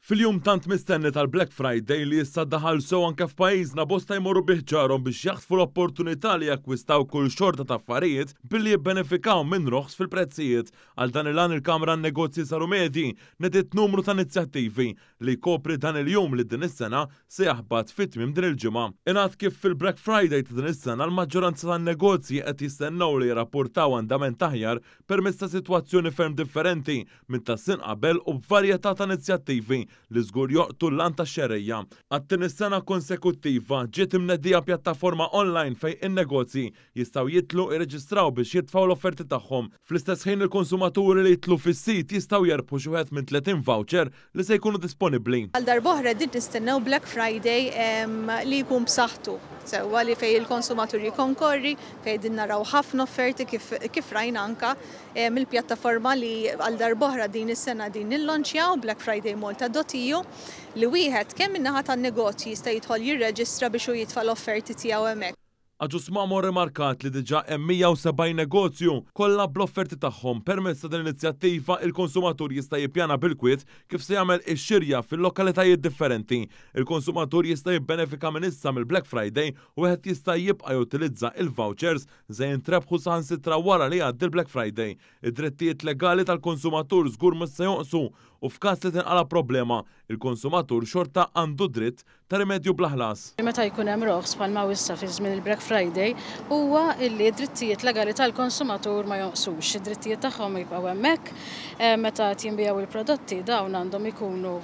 Fil-jum tant mistenni tal-Black Friday li issa daħal sew anke f'pajjiżna, bosta jmorru bi ħġarhom biex jaħtfu l-opportunità li jakkwistaw kull xorta ta' affarijiet billi jibbenefikaw minn roħs fil-prezzijiet. Għal dan il-għan, il-Kamra għan-Negozji Żgħar u Medji nediet numru ta' inizjattivi li jkopri dan il-jum li din is-sena se jaħbat fi tmiem din il-ġimgħa. Ingħad kif fil-Black Friday ta' din is-sena l-maġġoranza tan-negozji qed jistennew li jirrapportaw andament aħjar permezz ta' sitwazzjoni ferm differenti minn ta' snin qabel u b'varjetà ta' inizjattivi li żgur jolqtu l-għan tax-xerrejja. Għat-tieni sena konsekuttiva ġiet imnedija pjattaforma online fejn in-negozji jistgħu jidħlu jirreġistraw biex jitfgħu l-offerti tagħhom. Fl-istess ħin il-konsumaturi li jidħlu fis-sit jistgħu jerbħu xi wieħed minn 30 voucher li se jkunu disponibbli. Għal darb'oħra qegħdin nistennew Black Friday li jkun b'saħħtu sewwa, li fejn il-konsumatur jikkonkorri, fejn qegħdin naraw ħafna offerti kif rajna anka mill-pjattaforma li għal darb'oħra din is-sena din nillonċjaw, blackfridaymolta.eu, li wieħed kemm min-naħa tan-negozji jista' jidħol jirreġistra biex hu jitfa' l-offerti tiegħu hemmhekk. Agius Mamo rrimarkat li diġà hemm 170 negozju kollha bl-offerti tagħhom. Permezz ta' din l-inizjattiva, il-konsumatur jista' jippjana bil-kwiet kif se jagħmel ix-xirja fil-lokalitajiet differenti. Il-konsumatur jista' jibbenefika minn issa mill-Black Friday u wieħed jista' jibqa' jutilizza il-vouchers se jintrebħu saħansitra wara li jgħaddi l-Black Friday. Id-drittijiet legali tal-konsumatur żgur mhux se jonqsu u f'każ li tinqala' problema, il-konsumatur xorta għandu dritt ta' rimedju bla ħlas. Meta jkun hemm roħs bħalma hu issa fi żmien il-Black Friday huwa illi d-drittijiet legali tal-konsumatur ma jonqsux. Id-drittijiet tagħhom jibqgħu hemmhekk. Meta qed jinbiegħu l-prodotti, dawn għandhom ikunu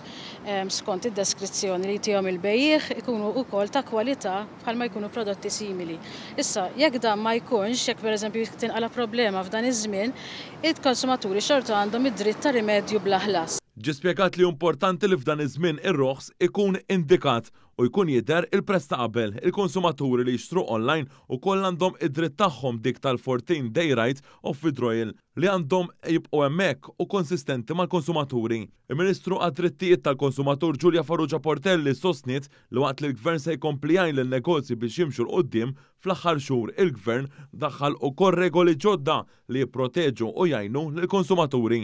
skont id-deskrizzjoni li jtihom il-bejjiegħ, ikunu wkoll ta' kwalità bħalma jkunu prodotti simili. Issa, jekk dan ma jkunx, jekk pereżempju tinqala' problema f'dan iż-żmien, il-konsumaturi xorta għandhom id-dritt ta' rimedju bla ħlas. Ġie spjegat li hu importanti li f'dan iż-żmien ir-roħs ikun indikat u jkun jidher il-prezz ta' qabel. Il-konsumaturi li jixtru online ukoll għandhom id-dritt tagħhom, dik tal-14 day right of withdrawal, li għandhom jibqgħu hemmhekk u konsistenti mal-konsumaturi. Il-Ministru għad-Drittijiet tal-Konsumatur Julia Farrugia Portelli sostniet li waqt li l-Gvern se jkompli jgħin lin-negozji biex jimxu 'l quddiem, fl-aħħar xhur il-Gvern daħħal ukoll regoli ġodda li jipproteġu u jgħinu lill-konsumaturi.